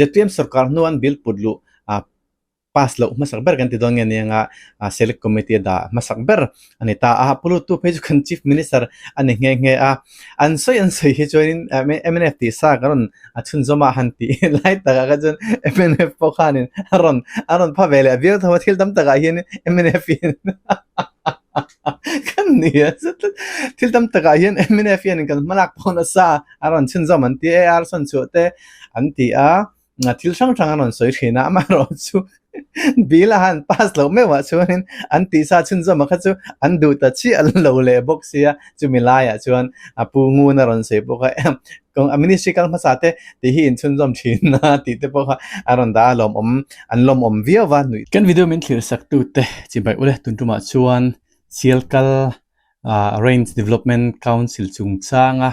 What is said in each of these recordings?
ZPM sorkar hnuan bill put luh pass loh hmasak ber kan ti dawn nge nia a select committee a dah hmasak ber a ni ta a, pu lutu phei chu kan chief minister a ni nghe nghe a, an sawi an sawi hi chuanin mnf tih sa ka rawn a chhunzawm a han tih lai takah kha chuan mnf pawh khanin a rawn a rawn pha ve leh viau tho a, thil tam takah hian mnf hian kan ni a thil tam takah hian mnf hianin kan hmalak pawh nasa a rawn chhunzawm an ti a, ar sawn chhuah te an ti a. Thil hrang hrang an rawn sawi thin a, amaherawhchu bill a han pass loh meuhah chuanin an tihsa chhunzawm kha chu an duh ta chiah lo leh bawk sia, chumi laiah chuan a pu ngun a rawn sawi bawk a, a ministry kal hmasa te tih hi inchhunzawm thin a tih te pawh kha a rawn dah a lawmawm an lawmawm viau va. Kan video min thlir sak tute chibai ule tun tumah chuan sial kal Range Development Council chungchanga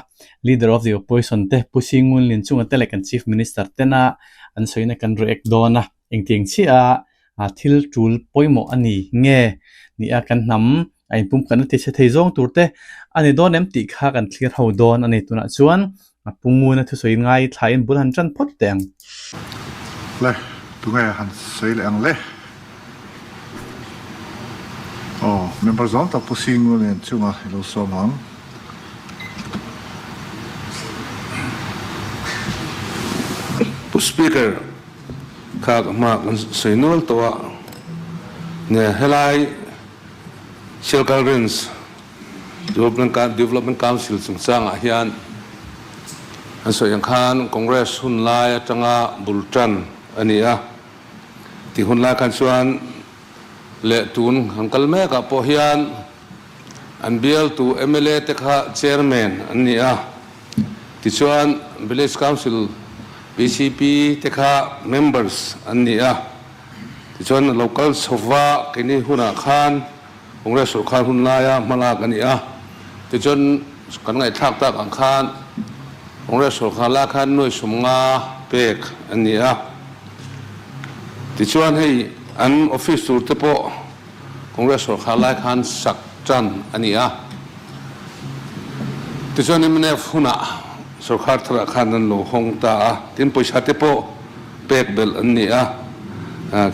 Leader of the Opposition te Pu Singun Lin chunga te leh kan Chief Minister tena an sawina kan react dawn a, engtiang chiah a thil tul pawimawh a ni nge ni a kan hnam a inpumkhatna ti chhe thei zawng tur te a ni dawn em tih kha kan thlir ho dawn a ni. Tunah chuan Pu Nguna thusawi ngai thlaiin bul han tan phawt teh ang. Le, tunge han sawi leh ang le? Aw, member zawng tak Pu Singu nen chunga i lo sawm ang. Pu Speaker, kha ka hma kan sawi nual tawh a, nge helai Sialkal Range Development Council chungchangah hian an sawi ang khan Congress hun lai atanga bul tan a ni a, tih hun lai khan chuan leh tun han kal mekah pawh hian an bialtu mla te kha Chairman an ni a, tichuan Village Council VCP te kha members an ni a, tichuan local chhova keini hunah khan Congress sorkar hun laia hmalak a ni a, tichuan kan ngaihthlak tak ang khan Congress sorkar lai khan nuai 50 pek a ni a, tichuan hei an office tur te pawh Congress sorkar lai khan sak tan a ni a, tichuan mnf hunah sorkar tharah khan an lo hawng ta a, tin pawisa te pawh pek belh an ni a,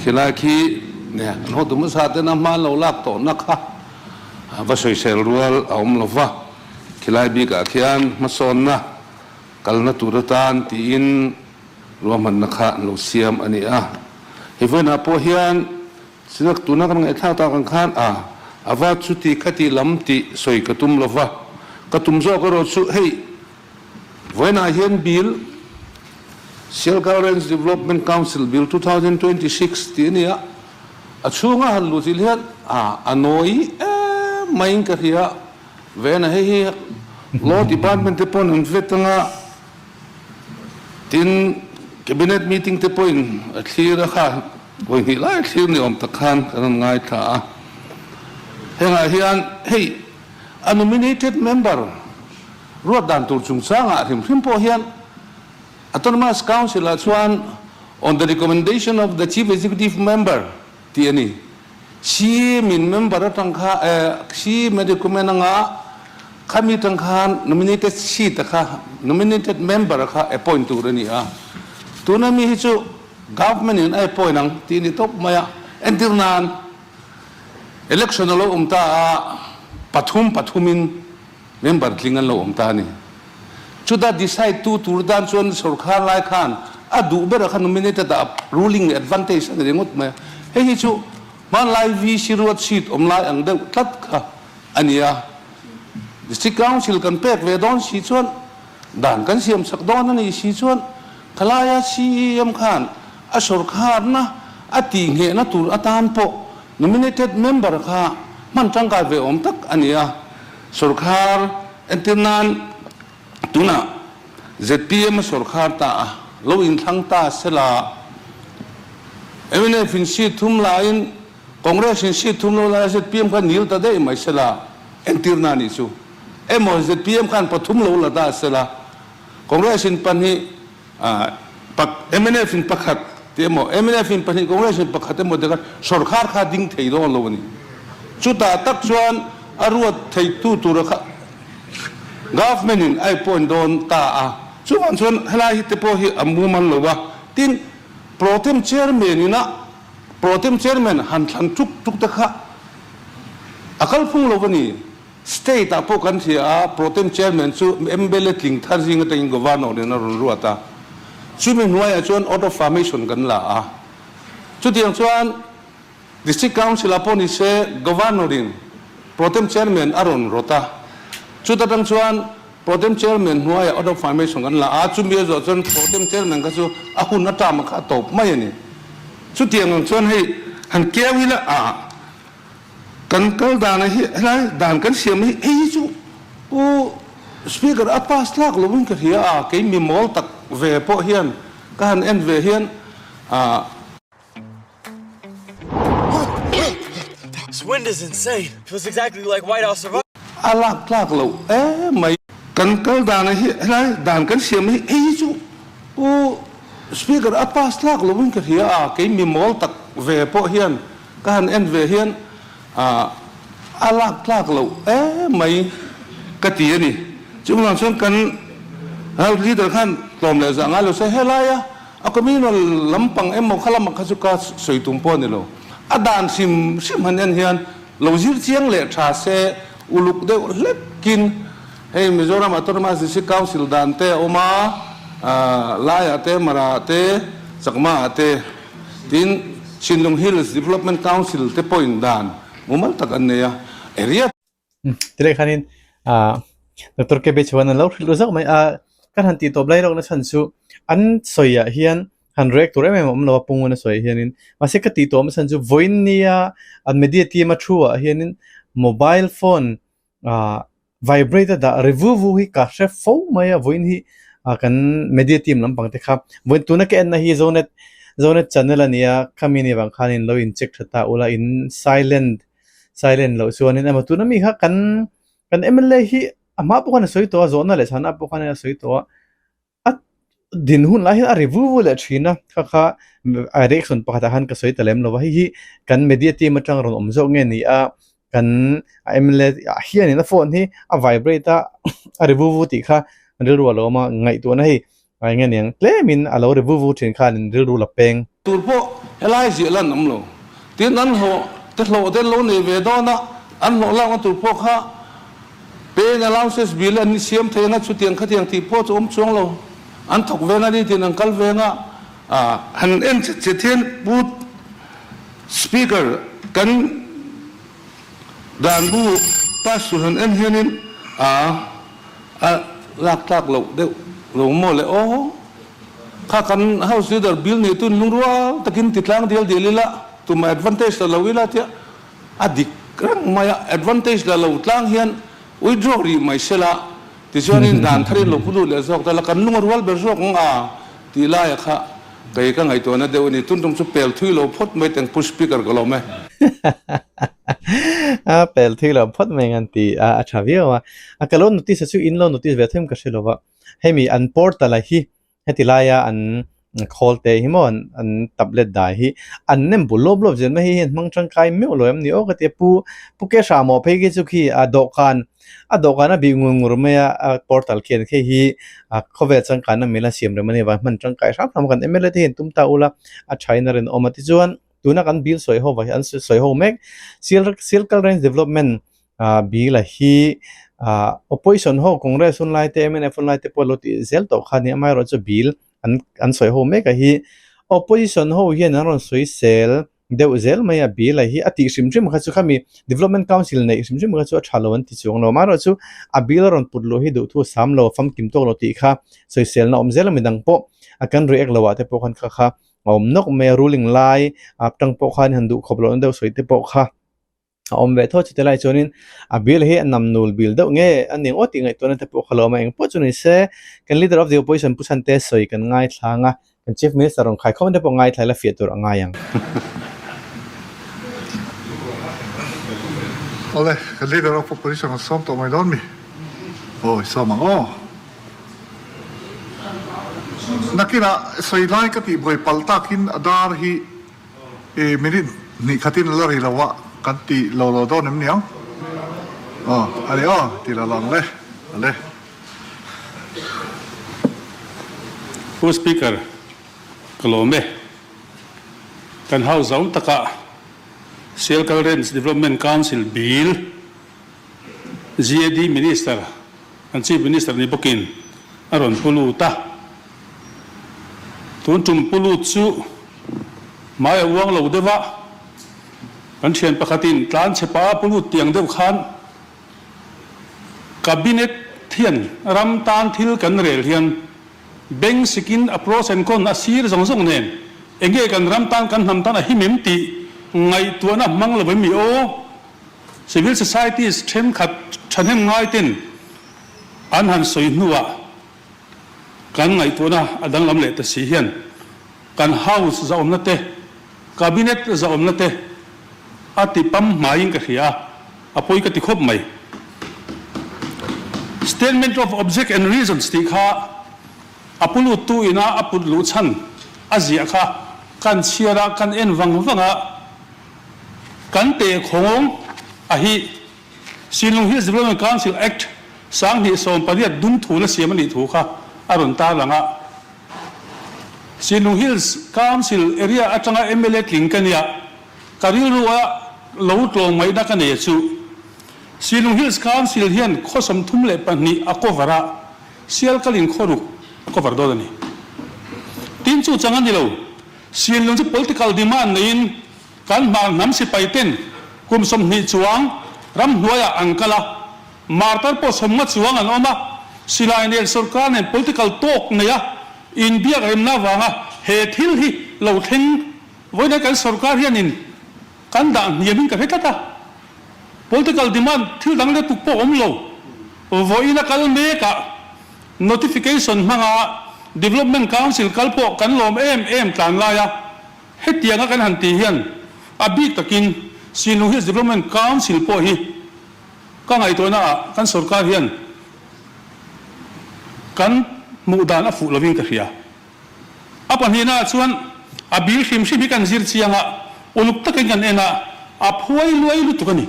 khilai khi an hotu hmasa ten a hma lo lak tawhna kha va sawisel rual a awm lo va, khilai bikah khian hmasawnna kalna tur atan tiin ruahmanna kha an lo siam a ni a. Hei vawiinah pawh hian sinak tuna kan ngaihthlak tak ang khan a a va chuti khati lam tih sawi ka tum lo va, ka tum zawk erawh chu hei Vawiinah hian Bill, Sialkal Range Development Council Bill 2026 tih a ni a, a chhunga han luh chilh hian a a nawi em maiin ka hria. Vawiinah hei hi Law Department te pawhin an vet anga, tin Cabinet meeting te pawhin a thlir a kha, vawi hnih lai thlir ni awm tak khan kan rawn ngaithla a. Hengah hian hei a nominated member, Ruat dan tur chungchangah hrim hrim pawh hian Autonomous Council-ah chuan on the recommendation of the Chief Executive Member tih a ni. CM-in member atang kha CM a recommend anga khami atang khan nominated seat a kha nominated member a kha appoint tur a ni a. Tuna mi hi chu Government-in a appoint ang tih a ni tawp mai a. Entir nan election a lo awm ta a, pathum pathumin Member tling an lo awm ta a ni. Chuta decide tu tur tan chuan sorkar lai khan a duh berah khan nominated ah ruling advantage a ni ringawt mai a. Hei hi chu hmanlai VC ruat seat awm lai ang deuh tlat kha a ni a. District Council kan pek ve dawn si chuan dan kan siam chak dawn a nih si chuan khalaia CEM khan a sorkarna a tihnghehna tur atan pawh nominated member kha hman tangkai ve awm tak a ni a. Sorkar entir nan tunah zpm a sorkar ta a, lo inthlang ta sela mnf in seat thum laiin Congress in seat thum lo laia zpm khan nil ta daih mai sela entir nan nih chu emaw zpm khan pathum lo la ta sela Congress in pahnih mnf in pakhat tih emaw mnf in pahnih Congress in pakhat emaw te khan sorkar kha ding thei dawn lo a ni. Chutah tak chuan a ruat theitu tura kha government in a appoint dawn ta a, chuvang chuan helai hi te pawh hi a mumal lo a. Tin, Protem Chairman ina Protem Chairman han thlan tuk tuk te kha a kalphung lo a ni. State ah pawh kan hria a, Protem Chairman chu mla tling thar zing atangin Governor in a rawn ruat a. Chumi hnuaiah chuan Oath of Formation kan la a. Chutiang chuan District Council ah pawh ni se Governor in Protem Chairman a rawn rawt a. Chuta tang chuan Protem Chairman hnuaiah Oath of Formation kan la a, chumi a zawh chuan Protem Chairman kha chu a hun a term kha a tawp mai a ni. Chutiang ang chuan hei han keu ila ah Kan kal dan hi helai dan kan siam hi hei hi chu Pu Speaker a pass tlak lo in ka hria a, kei mi mawl tak ve pawh hian ka han en ve hian ah. This wind is insane. Feels exactly like White House Survival. A lak tlak loh em mai. Kan kal dan hi helai dan kan siam hi hei hi chu Pu Speaker a pass tlak lo in ka hria a, kei mi mawl tak ve pawh hian Ka han en ve hian a lak tlak loh em mai ka ti a ni. Chuvang chuan kan Health Leader khan tlawm leh zah ngai lo se helaia a communal lampang emaw kha lamah kha chu ka sawi tum pawh a ni lo. A dan hrim hrim han en hian lo zir chiang leh tha se uluk deuh hlekin hei Mizoram Autonomous District Council dan te a awm a, Laiah te, Maraah te, Chakmaah te. Tin, Chinlung Hills Development Council te pawhin dan mumal tak an nei a, area. Tilai khanin Doctor KB chuan an lo hrilh ru zauh mai a, kan han tih tawp lai lawkna chhan chu an sawiah hian han react tur em em a awm lo a, Pungun a sawi hianin mahse ka tih tawh chhan chu vawiin nia an media team a thu ah hianin mobile phone Ah vibrate a dah ri vu vu hi ka hre fo mai a vawiin hi ah kan media team lampang te kha vawiin tuna ka enna hi zonet zonet channel a nia khami ni vang khanin lo in check tha ta ula in silent silent loh chuanin emaw tuna mi kha kan kan M_L_A hi a hma pawh khan a sawi tawh a zawhna leh chhana pawh khan a sawi tawh a. A din hun lai hian a ri vu vu leh thin a, kha kha a reaction pakhatah khan ka sawi ta lem lo va, hei hi kan media team atang rawn awm zawk nge ni a, kan mla ah hianin a phone hi a vibrate a, a ri vu vu tih kha rilru a lo awm a, ngaihtuahna hei eng nge niang tlemin a lo ri vu vu thin khanin rilru la peng. Tur pawh helai ziah lan awm lo. Tin, an hlawh te hlawh te an lo nei ve dawn a, an hlawh lakna tur pawh kha Pay and allowances bill an siam thei anga chutiang khatiang tih pawh chu awm chuang lo. An thawk veng a ni tiin an kal veng a. Han en chet chet hian Pu Speaker kan dan bu pass tur han en hianin a a lak tlak loh deuh lo maw le aw. Kha kan House Leader bill neitun lungrual takin ti tlang dial dial ila tumah advantage la lo ila tia A dik reng mai a, advantage la lo tlang hian withdraw rih mai sela, tichuanin dan tharin lo pu lut leh zawk ta la, kan lung a rual ber zawk ang a tih laia kha kei ka ngaihtuahna deuh a ni. Tun tum chu pel thui lo phawt mai teng Pu Speaker ka lawm e. A pel thui lo phawt mai ngan ti a, a tha viau a. A ka lo notice a chu in lo notice ve them ka hre lo va, hemi an portal a hi Heti laia an khawl te hi maw an tablet dai hi an nem bul lawp lawp zel mai hei hian hmang tangkai meuh lo em ni aw ka ti a pu pu ke hram aw phei khi chu khi a dawhkan a dawhkan a bih ngur ngur mai a a portal khian khi hi a khawvel changkanna mila siam rem a ni vang hman tangkai hram hram kan mla te hian tum ta ula a tha in a rinawm a tichuan tuna kan bill sawi ho vang hi an sawi ho mek sil silkal range development ah bill a hi ah opposition ho congress hun lai te mnf hun lai te pawh lo tih zel tawh kha a ni a amaherawhchu bill an an sawi ho mek a hi opposition ho hian an rawn sawi sel deuh zel mai a bill a hi a tih hrim hrim kha chu khami development council neih hrim hrim kha chu a tha lo an ti chuang lo amaherawhchu a bill a rawn put luh hi duhthu a sam lo a famkim tawk lo tih kha sawisel na awm zel a midang pawh a kan react loh ah te pawh khan kha kha a awm nawk mai a ruling lai ah tang pawh khan han duh khawp lohna deuh sawi te pawh kha. a awm ve tho chute lai chuanin a bill hi a nam nul bil deuh nge a ni ngawt tih ngaihtuahna te pawh kha lo awm a engpawh chu ni se kan leader of the opposition Pu Chhante sawi kan ngaithlang a kan chief minister rawn khaikhawm te pawh ngaithla ila fiah tur a ngai ang. Awle, kan leader of opposition an sawm tawh mai dawn mi? Aw, i sawm ang aw. Nakinah sawi lai ka tih buai palh takin a dar hi I minute hnih khatin la ri lo a, kan ti lo lo dawn em niang? Aw, a ni aw, ti lo lo ang le, a le. Pu Speaker, Ka lawm e. Kan house zau takah Sialkal Range Development Council Bill GAD Minister, kan Chief Minister ni bawkin a rawn pu lut a. Tun tum pu lut chu hmai a uang lo deuh a, kan thian pakhatin tlan chhe pa pu lut tiang deuh khan Cabinet hian ram tan thil kan rel hian Beng sikin a pros and con a sir zawng zawng nen enge kan ram tan kan hnam tan a him em tih ngaihtuahna hmang lo em mi aw? Civil societies thenkhat thahnem ngai ten an han sawi hnuah kan ngaihtuahna a danglam leh ta si hian kan house zahawmna te cabinet zahawmna te a ti pam hmaiin ka hria a, a pawi ka ti khawp mai. Statement of object and reasons tih kha a pu luttu ina a put luh chhan a ziah kha kan chhiar a, kan en vang vang a, kan teh khawng a hi Sinlung Hills Development Council Act 2018 dum thuna siam a nih thu kha a rawn tarlang a. Sinlung Hills Council area atanga mla tling ka nia, ka rilru a lo tlawm ngaihna ka nei a chu. Sinlung Hills Council hian khaw 32 a cover a, Sialkalin khaw ruk a cover dawn a ni. Tin chu chang a ni lo, Sinlung chu political demand neiin kan hmar hnam sipai ten kum 20 chuang ramhnuaiah an kal a, Martar pawh 50 chuang an awm a, silai nen sorkar nen political talk nei a inbiak remna avanga he thil hi lo thleng vawiin kan sorkar hianin kan dah hniamin ka hre tlat a, political demand thil dang let tuk pawh awm lo vawiin a kal mekah notification hmanga Development Council kal pawh kan lawm em em tlan lai a, hetianga kan han tih hian a bik takin Sinlung Hills Development Council pawh hi Ka ngaihtuahna ah kan sorkar hian kan hmuh dan a fuh lovin ka hria. A pahnihna ah chuan a bil hrim hrim hi kan zir chiang a, uluk takin kan en a, a phuai luai lutuk a ni.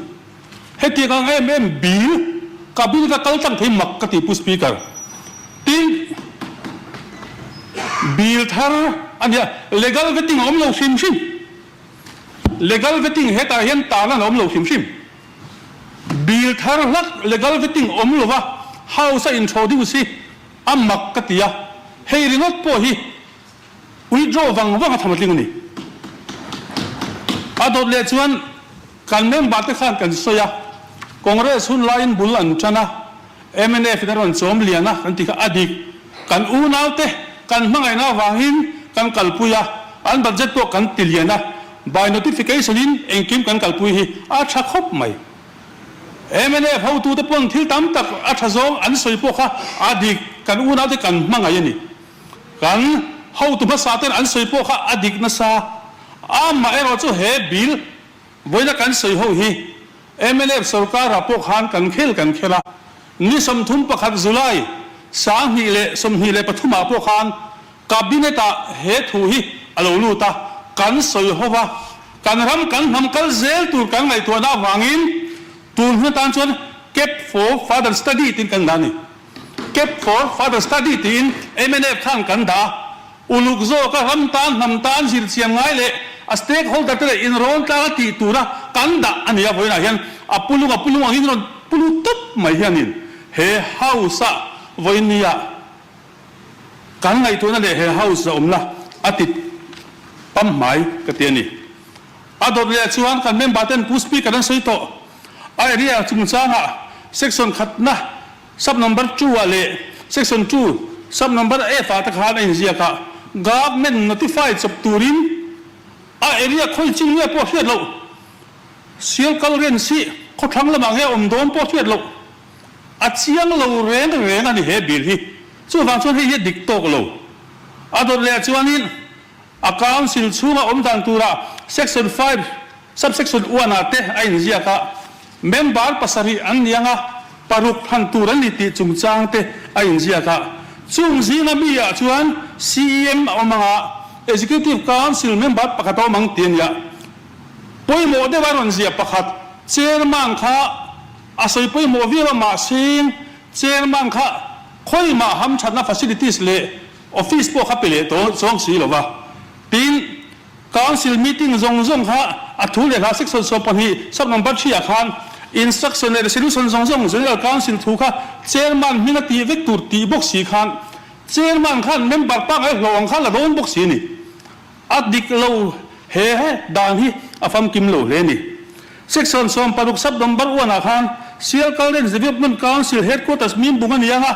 Hetiang ang em em bil ka bil ka kal tlang thei mak ka ti Pu Speaker. Tin, bil thar a nia, legal vetting a awm lo hrim hrim. Legal vetting hetah hian tarlan a awm lo hrim hrim. Bill thar hlak legal vetting awm lova House a introduce hi a mak ka ti a, hei ringawt pawh hi withdraw vang vang a tham a tling a ni. A dawt leh chuan kan member te khan kan sawi a, Congress hun laiin bul an tan a, mnf in a rawn chawm lian a kan ti kha a dik. Kan unaute kan hmangaihna avangin kan kalpui a, an budget pawh kan ti lian a, by notification in engkim kan kalpui hi a tha khawp mai. Mnf hotute pawn thil tam tak a tha zawng an sawi pawh kha a dik, kan unaute kan hmangaih a ni. Kan hotu hmasa ten an sawi pawh kha a dik nasa. Amaherawh chu he bill vawiina kan sawi ho hi Mnf sorkarah pawh khan kan khel kan khel a, ni 31 July 2023 ah pawh khan Cabinet ah he thu hi a lo lut a, kan sawi ho va, kan ram kan hnam kal zel tur kan ngaihtuahna avangin tun hun atan chuan Cap for Further Study tiin kan dah a ni. Cap for Further Study tiin mnf khan kan dah a. Uluk zawka ram tan hnam tan zir chian ngai leh a stakeholder te leh inrawn tlang a tih tura kan dah a ni a, vawiinah hian a pulung a pulung angin rawn pulu tup mai hianin he house ah vawiin nia kan ngaihtuahna leh he house a awmna a ti pam hmai ka ti a ni. A dawt leh chuan kan member ten Pu Speaker an sawi tawh a area chungchangah section khatna Sub number two ah leh section two sub number F ah te khan a inziak a, government notify chawp turin a area khawi chin nge pawh hriat loh, sial kal ren si khawthlang lamah nge awm dawn pawh hriat loh, a chiang lo reng reng a ni he bill hi. Chuvang chuan hei hi a dik tawk lo. A dawt leh chuanin A Council chhunga awm dan turah Section five, Sub-section one ah te a inziak a, member pasarih an ni anga paruk thlan tur an ni tih chungchang te a inziak a. Chung zinga mi ah chuan CEM a awm anga Executive Council member pakhat a awm ang tih a ni a. Pawimawh deuh a rawn ziah pakhat, Chairman kha a sawi pawimawh viau a mahse Chairman kha khawimah hamthatna facilities leh Office pawh kha pe leh tawh chuang si lo va. Tin, Council meeting zawng zawng kha a thu leh hla section 12 sub number three ah khan instruction leh resolution zawng zawng General Council thu kha Chairman hming a tih vek tur tih bawk si khan Chairman khan member pangngai hlawh ang khan la dawn bawk si a ni. A dik lo he dan hi a famkim lo hle a ni. Section 60 sub number one ah khan Sialkal Range Development Council Headquarters Mimbung a ni ang a,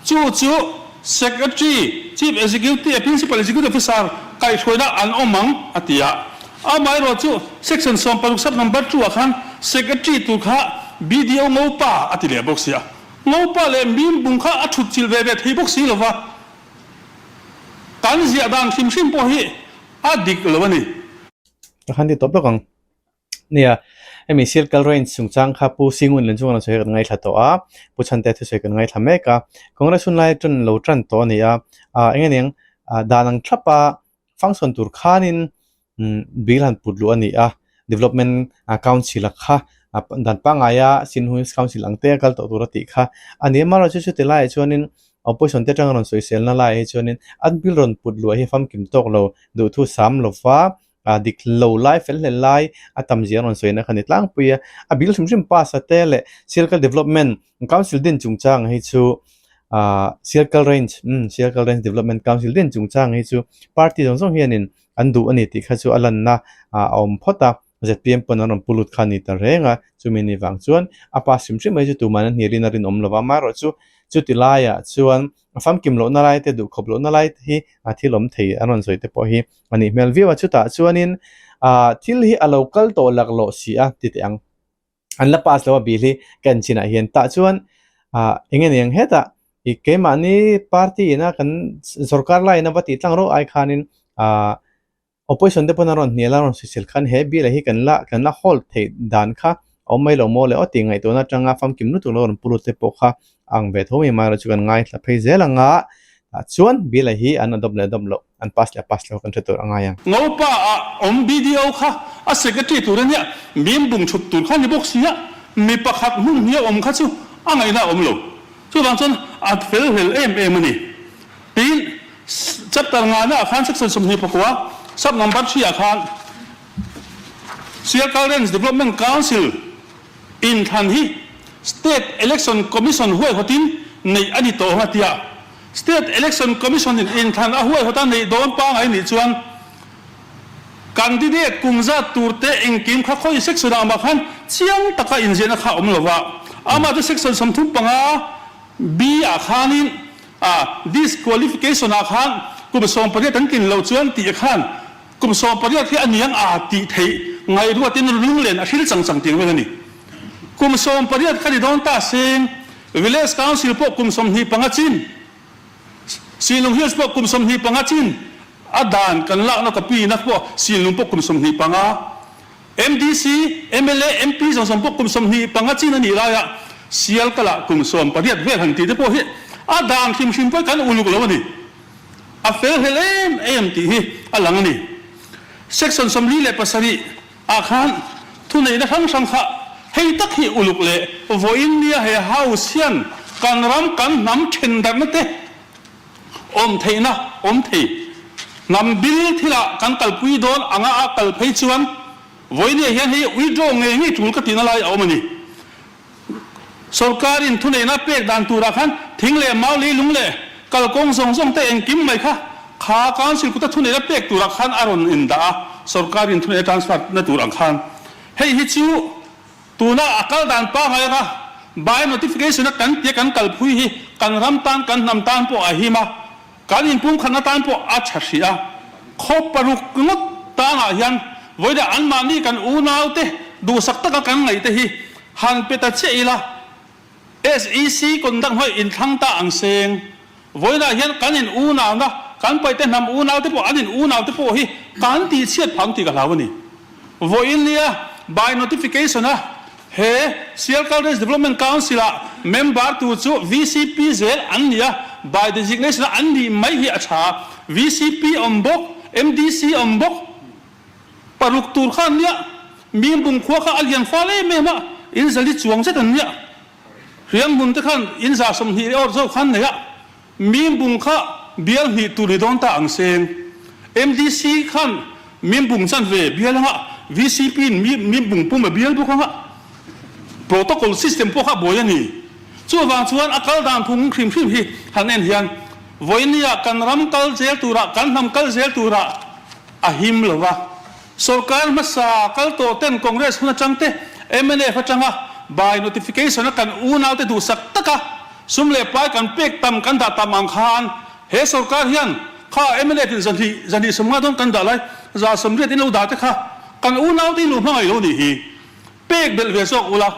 chu chu Secretary, Chief Executive leh Principal Executive Officer kaihhruaina an awm ang a ti a. Amaherawh chu Section 60 sub number two ah khan Secretary tur kha BDO Ngopa a ti leh bawk si a. Ngopa leh Mimbung kha a thut chilh ve ve thei bawk si lo va. Kan ziah dan hrim hrim pawh hi a dik lo a ni. Ka han ti tawp lawk ang. Nia, hemi Silkal Range chungchang kha Pu Singun Len chunga sawi kan ngaithla tawh a, Pu Chhante thusawi kan ngaithla mek a. Congress hun lai tan lo tan tawh a ni a, eng nge niang dan ang thlap a function tur khanin bill han put luh a ni a, Development Council a kha dan pangngaia Sinhuis Council ang te a kal tawh tur a tih kha a ni. Amaherawhchu chuti laiah chuanin Opposition te atanga rawn sawiselna laiah hi chuanin an bill rawn put luah hi famkim tawk lo duhthu sam lova a dik lo lai fel hlel lai a tam zia rawn sawi na kha ni tlangpui a, a bill hrim hrim pass a te leh Sialkal Development Council din chungchang hi chu ahh Sialkal Range umm Sialkal Range Development Council din chungchang hi chu party zawng zawng hianin an duh a ni tih kha chu a lanna ah a awm phawt a, zpm pawn an rawn pu lut kha a ni ta reng a, chumi ni vang chuan a pass hrim hrim mai chu tuman an hnirin a rinawm lo va, amaherawhchu chu chuti laiah chuan a famkim lohna lai te duhkhawp lohna lai te hi a thil awm thei an rawn sawi te pawh hi a nih hmel viau a chutah chuanin ah thil hi a lo kal tawh laklawh si a ti teh ang an la pass lo a bill hi ka en chinah hian tah chuan ah eng nge niang hetah ih keimahni party ina kan sorkar laiin a va tih tlang rawh ai khanin ah. Opposition te pawn a rawn hnial a rawn sawisel khan he bill ah hi kan la kan la hold theih dan kha a awm mai lo maw le aw tih ngaihtuahna atanga famkim lutuk lo rawn pu lut te pawh kha a ang ve tho mai amaherawhchu chu kan ngaithla phei zel ang a tah chuan bill ah hi an adopt leh adopt loh an pass leh pass loh kan hre tur a ngai ang. Ngopa ah awm BDO kha a secretary tur ania mim bung chhut tur kha ni bawk sia mi pakhat hmun hnih a awm kha chu a ngaihna a awm lo chuvang chuan a fel hlel em em a ni tiin Chapter ngana ah khan section 29 sub number three ah khan Sialkal Range Development Council inthlan hi State Election Commission huaihawtin neih a ni tawh ang a ti a. State Election Commission in inthlan a huaihawta neih dawn pangai nih chuan candidate kum zat tur te engkim kha khawi section ah mah khan chiang taka inziahna kha a awm lo va. Amah chu section 35 B ah khanin a disqualification ah khan kum 18 an tlin loh chuan tih khan kum 18 hi a niang a tih theih ngaihruatin lunglen a hril chang chang tih vel a ni. Kum 18 kha ni dawn ta seng Village Council pawh kum 25 chin, Sinlung Hills pawh kum 25 chin a dan kan lakna copy na pawh Sinlung pawh kum 25. MDC, mla, MP zawng zawng pawh kum 25 chin a nih laia sial kala kum 18 vel han tih te pawh hi a dan hrim hrim pawh kan uluk lo a ni. A fel hlel em em tih hi a lang a ni. Section 47 ah khan thuneihna hrang hrang kha hei tak hi uluk leh vawiin nia he House hian kan ram kan hnam thendarhna te awm theihna awm thei. Hnam bil thilah kan kalpui dawn anga a kal phei chuan vawinia hian hei withdraw ngei ngei tul ka tihna lai a awm a ni. Sorkarin thuneihna pek dan turah khan thing leh mau leilung leh kalkawng zawng zawng te engkim mai kha kha council kuta thuneihna pek turah khan a rawn indah a, sorkarin thuneihna transfer na tur ang khan hei hi chu Tuna a kal dan pangngai anga by notification a kan tia kan kalphui hi kan ram tan kan hnam tan pawh a him a, kan inpumkhatna tan pawh a tha hrih a. Khaw paruk ngawt tangah hian vawidah anmahni kan unaute duhsak taka kan ngaihte hi han pe ta chiah ila, SEC conduct hnuai inthlang ta ang seng. Vawiinah hian kan in unauna, kan paihte hnam unaute pawh an in unaute pawh hi kan tihchhiat phah ang tih ka hlau a ni. Vawiin nia by notification a he Sialkal Range Development Council ah member tur chu vcp zel an ni a, by designation a an nih mai hi a tha. Vcp awm bawk, MDC awm bawk, paruk tur kha an nia, Mimbung khua kha a lian fal em em a, in zali chuang zet an nia. Hriam hmun te khan in 20 leh awr zawk khan nei a, Mimbung kha bial hnih tur ni dawn ta ang seng. MDC khan Mimbung chanve bial anga, VCP in Mimbung pum a bial bawk anga, protocol system pawh kha a buai a ni. Chuvang chuan a kal dan phung hrim hrim hi han en hian vawinia kan ram kal zel turah, kan hnam kal zel turah a him lo va. Sorkar hmasa kal tawh ten Congress hun atang te, mnf atanga by notification a kan unaute duhsak taka sum leh pai kan pek tam kan dah tam ang khan He sorkar hian kha mnf in zahnih zahnih sawmnga dawn kan dah lai za sawmriat in lo dah te kha kan unau te in lo hmangaih lo nih hi. Pek belh ve zawk ula,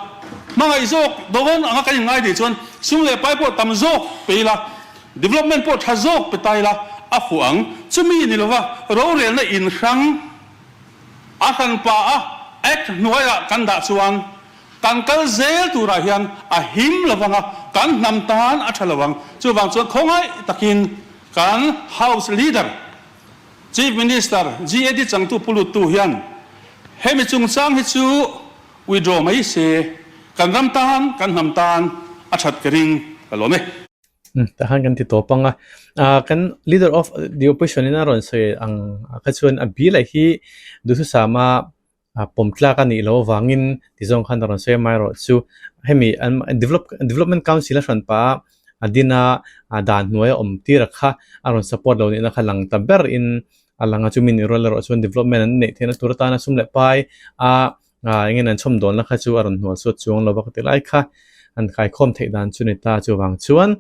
hmangaih zawk dawn anga kan inngai nih chuan sum leh pai pawh tam zawk pe ila, development pawh tha zawk pe ta ila a fuh ang. Chumi ni lova rorelna in hrang a hranpa a act hnuaiah kan dah chuan Kan kal zel turah hian a him lo vang a, kan hnam tan a tha lo ang. Chuvang chuan khawngaih takin kan House Leader, Chief Minister, GAD changtu Pu Luttu hian hemi chungchang hi chu withdraw mai se, kan ram tan, kan hnam tan a that ka ring ka lawm e. Tah khan kan ti tawp ang a, kan Leader of the Opposition in a rawn sawi ang kha chuan a bill a hi duhthusama pawm tlak a nih loh avangin ti zawng khan a rawn sawi mai erawh chu hemi an develop development council a hran pah a a din a a dan hnuai a awm tir a kha a rawn support lo nihna kha lang ta ber in a lang a chumi nih rual erawh chuan development an neih theihna tur atana sum leh pai a eng nge an chhawm dawnna kha chu a rawn hnual suat chuang lo va ka ti lai kha an kaikhawm theih dan chu ni ta chuvang chuan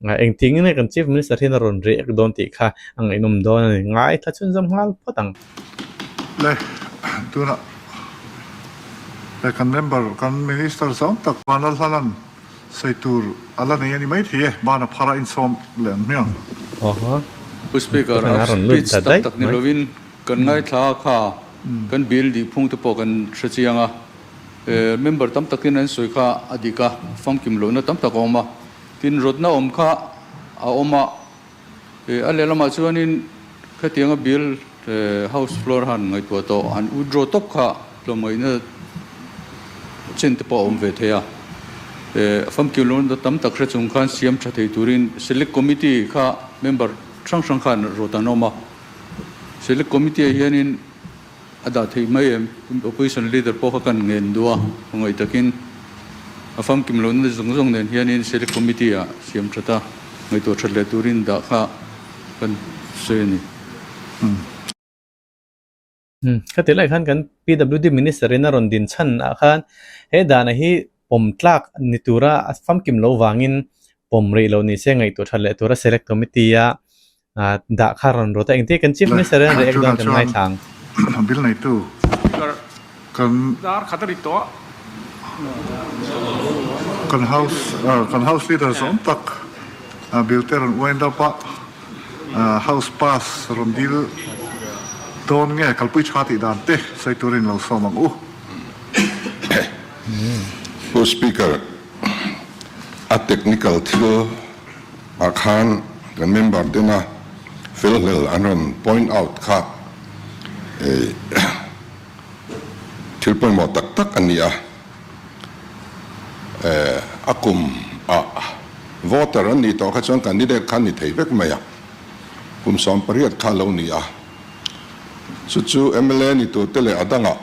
Engtin nge kan Chief Minister hian a rawn react dawn tih kha a ngaihnawm dawn a ni. Ngaithla chhunzawm nghal phawt ang. Le, tunah le kan member, kan Minister zawng tak Vanlalhlanan sawi tur a la nei a ni maithei e, ban a phar a insawm leh ang hmiang. Awhaw. Pu Speaker, Tunah a a rawn lut speech ta tak daih tak ni mai. lovin kan ngaithla a kha kan bill dihphung te pawh kan hre chiang a, member tam takin an sawi kha a dik a, famkim lohna tam tak a awm a. Tin, rawtna awm kha a awm a, a lehlamah chuanin khatianga bill house floor han ngaihtuah tawh han withdraw tawp kha tlawmngaihna chen te pawh a awm ve thei a. Famkim lohna tam tak hre chung khan siam tha thei turin select committee kha member hrang hrang khan rawt an awm a. Select committee ah hianin A dah theih mai em? Opposition leader pawh kha kan ngen duh a, khawngaih takin a famkim lohna zawng zawng nen hianin Select Committee ah siam that a, ngaihtuah that leh turin dah kha kan sawi a ni. Khati lai khan kan PWD Minister in a rawn din chhan ah khan he dana hi pawm tlak ni tura a famkim lo vangin pawm rih loh ni se ngaihtuah that leh tura Select Committee a Dah kha rawn rawt a, engtin kan Chief Minister hian react dawn kan ngaithla ang. Bill neitu kan Dar khat a ri tawh. Kan house kan house leader zawm tak bill te rawn wind up a, house pass rawn dil dawn nge kalpui tha tih dan te sawi turin lo sawm ang u. Pu Speaker, a technical thil Ah khan kan member tena fel hlel an rawn point out kha thil pawimawh tak tak a ni a. A kum ah voter an nih tawh kha chuan candidate kha ni thei vek mai a, kum 18 kha lo ni a. Chu chu mla ni tur te leh a dangah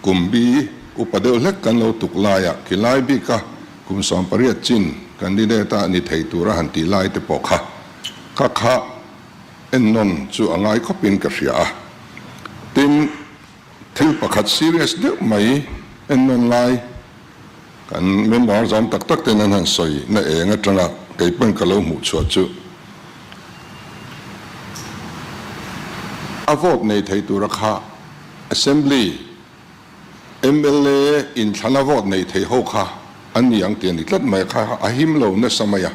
Kum bi upa deuh hlek kan lo tuk laiah khilai bika kum 18 chin candidate a ni thei tura han tih lai te pawh kha kha kha ennawn chu a ngai khawpin ka hria a. Tin, thil pakhat serious deuh mai ennawn lai kan member zawm tak tak ten an han sawi na eng atanga kei pawn ka lo hmuh chhuah chu a vote nei thei tura kha Assembly mla inthlana vote nei thei ho kha an ni ang tih a ni tlat mai a, kha a him lo nasa mai a.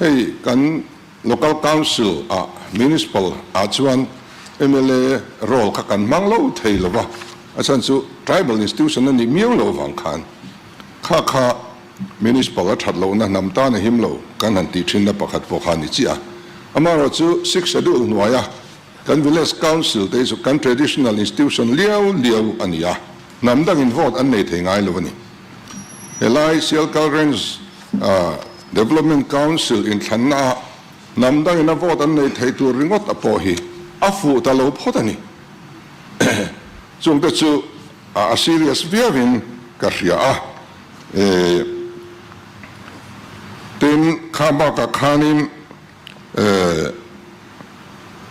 Hei kan Local Council ah Municipal ah chuan mla role kha kan hmang lo thei lo va, a chhan chu Tribal Institution a nih miau lo vang khan kha kha Municipal a that lohna hnam tan a him lo kan han tih thinna pakhat pawh kha a ni chiah a. Amaherawhchu Sixth Schedule hnuaia Kan Village Council te hi chu kan traditional institution liau liau a ni a, hnam dangin vote an nei thei ngai lo a ni. Helai Sialkal Range Development Council inthlanna ah hnam dangin a vote an nei thei tur ringawt a pawh hi. a fuh ta lo phawt a ni. Chungte chu a serious viauin ka hria a. Tin, kha bakah khanin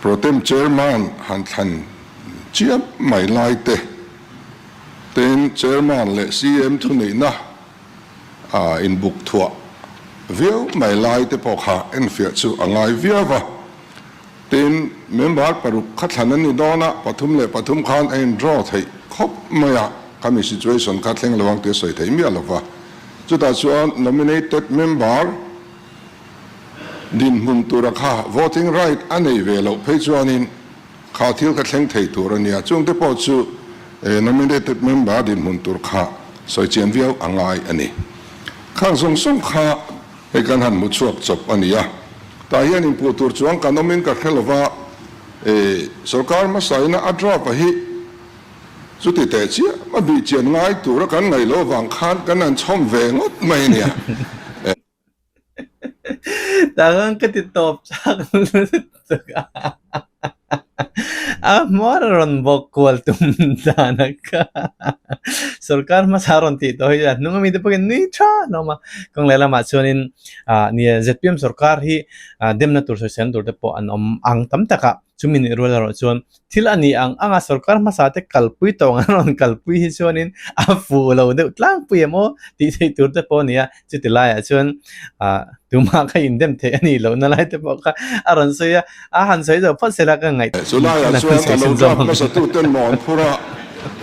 Protem Chairman han thlan chiam mai lai te, tin Chairman leh CM thuneihna inbuk thuah viau mai lai te pawh kha enfiah chu a ngai viau va. Tin, member paruk kha thlan an ni dawn a, 33 khan a in draw theih khawp mai a, khami situation kha thleng lo ang tih a sawi theih miah lo va. Chutah chuan nominated member dinhmun tura kha voting right a nei ve loh phei chuanin kha thil kha thleng thei tur a nia. Chungte pawh chu nominated member dinhmun tur kha sawi chian viau a ngai a ni. Khang zawng zawng kha Hei kan han hmu chhuak chawp a ni a, tah hian inpuh tur chuang kan awmin ka hre lova, e, sorkar hmasaina a draft a hi chuti teh chiah a bih chian ngai tura kan ngaih loh avang khan kan han chhawm ve ngawt mai a nia. Tah khan ka ti tawp chak lutuk a, a hmuar a rawn bawk kual tum dan a kha sorkar hmasa rawn tih tawh hi a hnung ami te pawhin nui tha an awm a, kawng leh lamah chuanin ah nia zpm sorkar hi ah demna tur sawisel tur te pawh an awm ang tam tak a, chumi nih rual erawh chuan thil a nih ang anga sorkar hmasa te kalpui tawh ang an rawn kalpui hi chuanin a fuh lo deuh tlangpui em aw tih theih tur te pawh a ni a. Chuti laiah chuan ah tumah kha indem theih a nih lohna lai te pawh kha a rawn sawi a, a han sawi zo phawt sela ka ngaih Chu laiah chuan ka lo drop hmasa tu ten maw an phur a,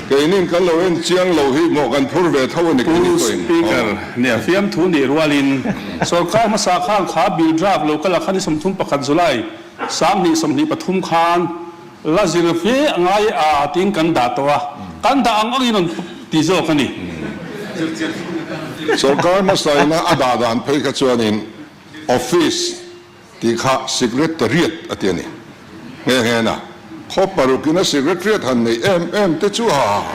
keinin kan lo en chiang lo hi maw kan phur ve tho a ni keini Pu pawhin. Speaker, nia fiamthu nih rualin sorkar hmasa khan kha bill draft lo kal a khan i 31 July 2023 khan La zir fe a ngai a tiin kan dah tawh a, kan dah ang angin rawn ti zawk a ni. Sorkar hmasaina a dah dan phei kha chuanin Office tih kha Secretariat a ti a ni. Nghe nghe na, khaw parukin a Secretariat han neih em em te chu ha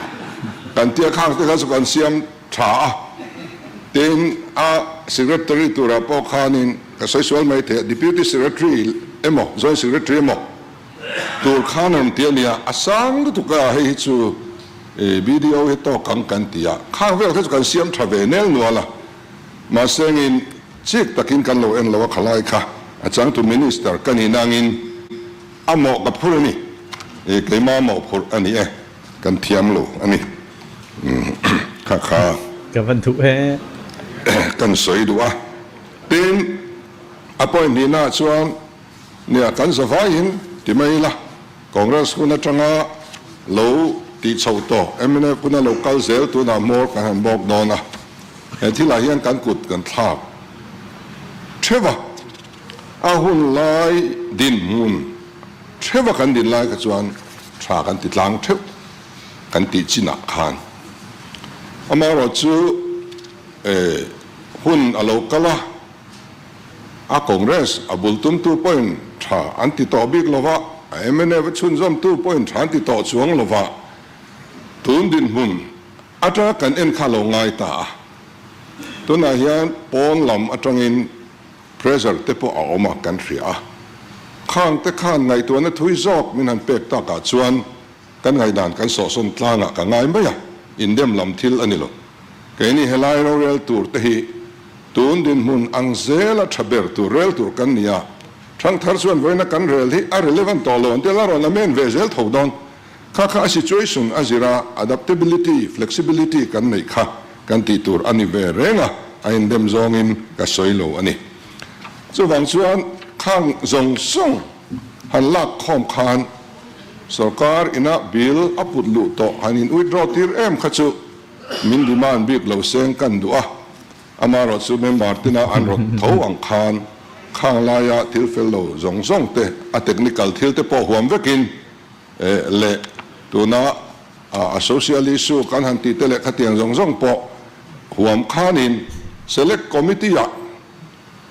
kan tia khang te kha chu kan siam tha a. Tin, a Secretary turah pawh khanin ka sawi sual mai thei a, Deputy Secretary emaw Joint Secretary emaw Tur khan rawn ti a nia, a sang lutuk a, hei hi chu BDO hi tawk ang kan ti a, khang vel kha chu kan siam tha ve nel nual a, mahse engin chik takin kan lo en lo a khalai kha a changtu Minister ka nih nangin a mawh ka phur a ni, keimah mawh phurh a ni e, kan thiam lo a ni kha kha. Ka van duh e. Kan sawi duh a, tin a point hnihnaah chuan Nia, kan zavaiin ti mai ila, Congress hun atanga lo tih chhoh tawh mnf huna lo kal zel tunah hmawr kan han bawk dawn a, he thilah hian kan kut kan thlak theuh a, a hun lai dinhmun theuh a kan din lai kha chuan tha kan ti tlang theuh kan tih chinah khan amaherawhchu hun a lo kal a. A Congress a bul tumtu pawhin tha an ti tawh bik lova, a mnf a chhunzawmtu pawhin tha an ti tawh chuang lova, tun dinhmun atanga kan en kha lo ngai ta a. Tunah hian pawn lam atangin pressure te pawh a awm a kan hria a, khang te khan ngaihtuahna thui zawk min han pek takah chuan kan ngaihdan kan sawhsawn tlangah ka ngai mai a, indem lam thil a ni lo. Keini helai rorel tur te hi Tun dinhmun ang zela tha ber tur rel tur kan ni a, Thangthar chuan vawiina kan rel hi a relevant tawh lo an ti a, la rawn amen ve zel tho dawn. Kha kha a situation a zir a, adaptability, flexibility kan neih kha kan tih tur a ni ve reng a, a indem zawngin ka sawi lo a ni. Chuvang chuan khang zawng zawng han lak khawm khan sorkar ina bill a put luh tawh han in withdraw tir em kha chu min demand bik lo seng kan duh a. Amaherawh chu member tina an rawt tho ang khan khang laia thil fel lo zawng zawng te, a technical thil te pawh huam vekin leh tuna a social issue kan han tih te leh khatiang zawng zawng pawh huam khanin select committee ah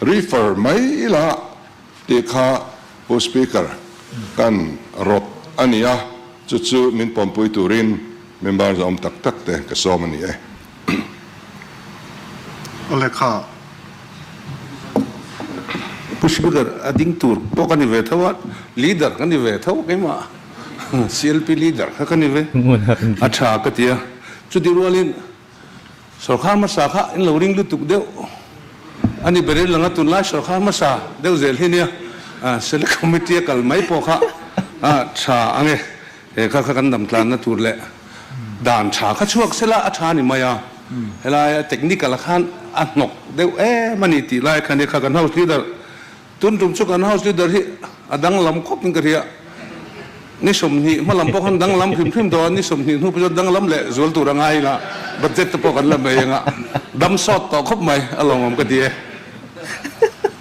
refer mai ila tih kha Pu Speaker kan rawt a ni a, chu chu min pawmpui turin member zawm tak tak te ka sawm a ni e. Aw le kha. Pu Speaker, a ding tur pawh ka ni ve tho a, Leader ka ni ve tho keimah, CLP Leader kha ka ni ve, a tha ka ti a. Chutih rualin Sawrkhar hmasa kha in lo ring lutuk deuh a ni ber in lang a, tunlai sawrkhar hmasa deuh zel hi nia, Select Committee a kal mai pawh kha a tha ang e, he kha kha kan dam tlanna tur leh dan tha kha chhuak sela a tha a ni mai a, helai technical ah khan a hnawk deuh em a ni tih lai kha nia kha kan House Leader Tun tum chu kan House Leader hi a danglam khawp in ka hria. Ni 20 hma lam pawh khan danglam hrim hrim dawn a, ni 20 hnu pawh chuan danglam leh zual tur a ngai ila budget te pawh kan la mai anga dam sawt tawh khawp mai a lawmawm ka ti e.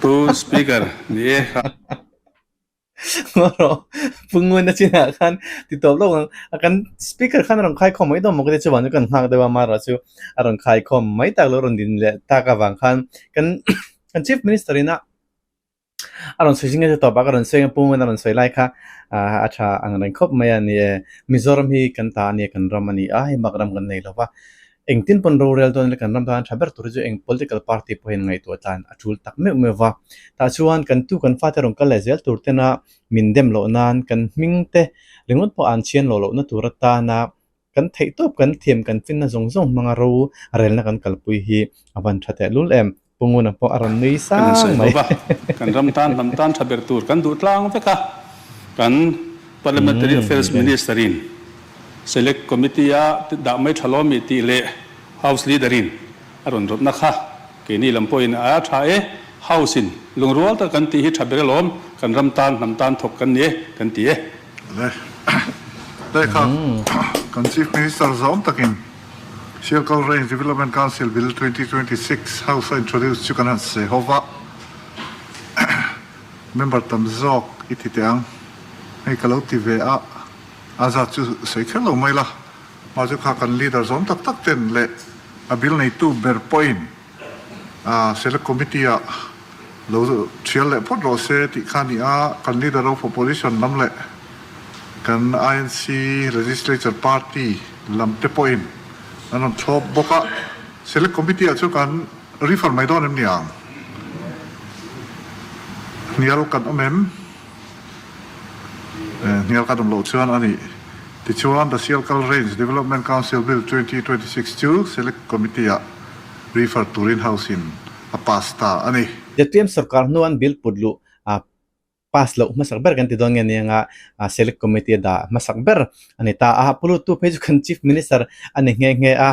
Pu Speaker, ni e. Rawh, Pu Nguna chinah khan ti tawp lawk ang. Kan Speaker khan a rawn khaikhawm mai dawn maw ka ti chuvang chu kan nghak deuh a, amaherawh chu a rawn khaikhawm mai tak lo rawn din leh tak avang khan kan Kan Chief Minister in a a rawn sawi zing a tawp a ka rawn sawi ang Pu Nguna rawn sawi lai kha a tha ang reng khawp mai a ni e. Mizoram hi kan ta a nia kan ram a ni a, hei bak ram kan nei lo va. Engtin pawn rorel dawn ila kan ram tan tha ber tur hi chu eng political party pawhin ngaihtuah tlan a tul tak meuh meuh va. Tah chuan kan tu kan fate rawn kal leh zel tur tena min dem loh nan kan hming te ringawt pawh an chhian loh lohna tur atana Kan theih tawp kan thiam kan finna zawng zawng hmanga ro relna kan kalpui hi a van tha teh lul em? Pu Nguna pawh a rawn nui Kan sang insawi mai. ho va, kan ram tan hnam tan tha ber tur kan duh tlang vek a, kan Parliamentary Affairs Minister in Select Committee a dah mai tha lawmi tih leh House Leader in a rawn rawtna kha keini lam pawhin a tha e, House in lungrual tak kan tih hi tha ber alawm, kan ram tan hnam tan thawk kan ni e kan ti e. Le lehkha kan Chief Minister zawm takin Sialkal Range Development Council Bill 2026 House a introduce chu kan han sawi ho va, member tam zawk i ti teh ang, hei ka lo ti ve a, a zat chu sawi kher lo mai la, mah chu kha kan leader zawm tak tak ten leh a bill neitu ber pawhin Select Committee ah lo thial leh phawt rawh se tih kha a ni a, kan Leader of Opposition lam leh kan INC Legislature Party lam te pawhin an rawn thlawp bawk a, Select Committee ah chu kan refer mai dawn em ni ang? Hnial kan awm em? Hnial kan awm loh chuan a ni. Tichuan The Sialkal Range Development Council Bill 2026 chu Select Committee ah refer turin House in a pass ta a ni. Zpm sorkar hnu an bill put luh a pass loh hmasak ber kan ti dawn nge nia nga Select Committee a dah hmasak ber a ni ta a. Pu Lutu phei chu kan Chief Minister a ni nghe nghe a.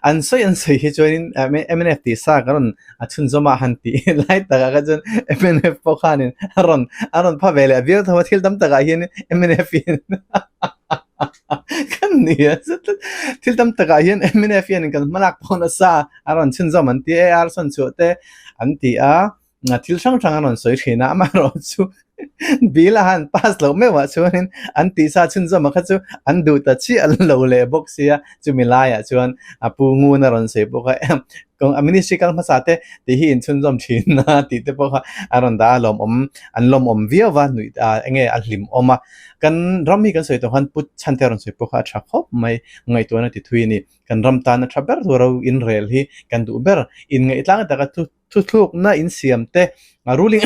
An sawi an sawi hi chuanin mnf tih sa ka rawn a chhunzawm a han tih lai takah kha chuan mnf pawh khanin a rawn a rawn pha ve leh viau tho a thil tam takah hian mnf hian kan ni a thil tam takah hian mnf hianin kan hmalak pawh nasa a rawn chhunzawm an ti a ar sawn chhuah te an ti a. thil hrang hrang an rawn sawi thin a, amaherawh chu bill a han pass loh meuh ah chuanin an tihsa chhunzawm ah kha chu an duh ta chiah lo leh bawk sia, chumi laiah chuan a pu ngun a rawn sawi bawk a, a ministry kal hmasa te tih hi inchhunzawm thin a tih te pawh kha a rawn dah a lawmawm an lawmawm viau va nuih ah enge a hlimawm a, kan ram hi kan sawi tawh khan pu chhante a rawn sawi pawh kha a tha khawp mai ngaihtuahna ti thui a ni, kan ram tana tha ber tur a inrel hi kan duh ber, inngaih tlang taka thu. Thuthlukna insiam te ruling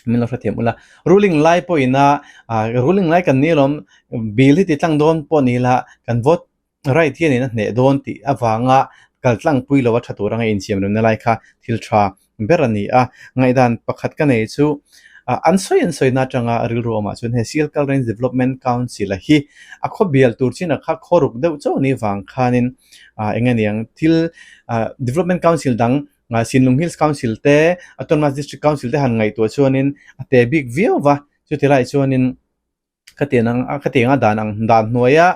min lo hrethiam ula ruling lai pawhin a ruling lai kan ni alawm bill hi ti tlang dawn pawh ni ila kan vote right hianin a hneh dawn tih avanga kal tlang pui lo a tha tur anga insiam remna lai kha thil tha ber a ni a ngaihdan pakhat ka nei chu an sawi an sawi na atanga rilru awmah chuan hei Sialkal Range Development Council a hi a khaw bial tur chin a kha khaw ruk deuh chauh a nih vang khanin ah eng aniang thil ah development council dang ah Sinlung Hills Council te Autonomous District Council te han ngaihtuah chuanin a te bik viau va chuti lai chuanin khatiang ang a khatiang a dan ang dan hnuaia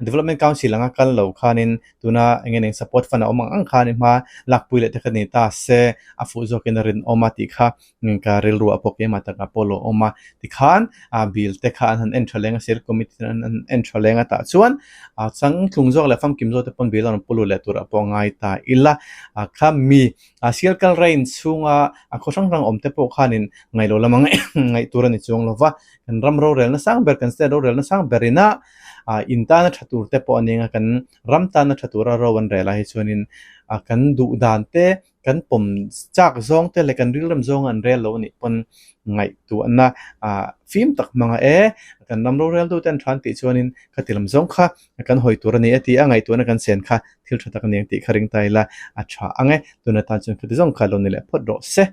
development council anga kal lo khanin tuna eng eng support fund a awm ang ang khanin hma lakpui leh te kha ni ta se a fuh zawkin a rinawm a tih kha ka rilru a pawh keimah takah pawh lo awm a tikhan ah bill te kha an han en tha leng a sir committee ten an han en tha leng a tah chuan ah changtlung zawk leh famkim zawk te pawn bill a rawn pu lut leh tur ah pawh a ngai ta ila ah kha mi ah sialkal rain chhunga a khaw hrang hrang awm te pawh khanin ngailo lama ngaih tur a ni chuang lo va kan ram rorelna sang ber kan state rorelna sang berin a ah in tana tha tur te pawh a ni ang a kan ram tana tha tura ro an rel ah hi chuanin ah kan duh dan te. Kan pawm chak zawng te leh kan rilrem zawng an rel lo a nih pawn ngaihtuahna ah fim tak hmang a e, kan ram roreltu te an tha an tih chuanin khati lam zawng kha kan hawi tur a ni a ti a, ngaihtuahna kan sen kha thil tha tak a ni ang tih kha ring ta ila a tha ang e. Tuna tan chuan khati zawng kha lo ni leh phawt rawh se.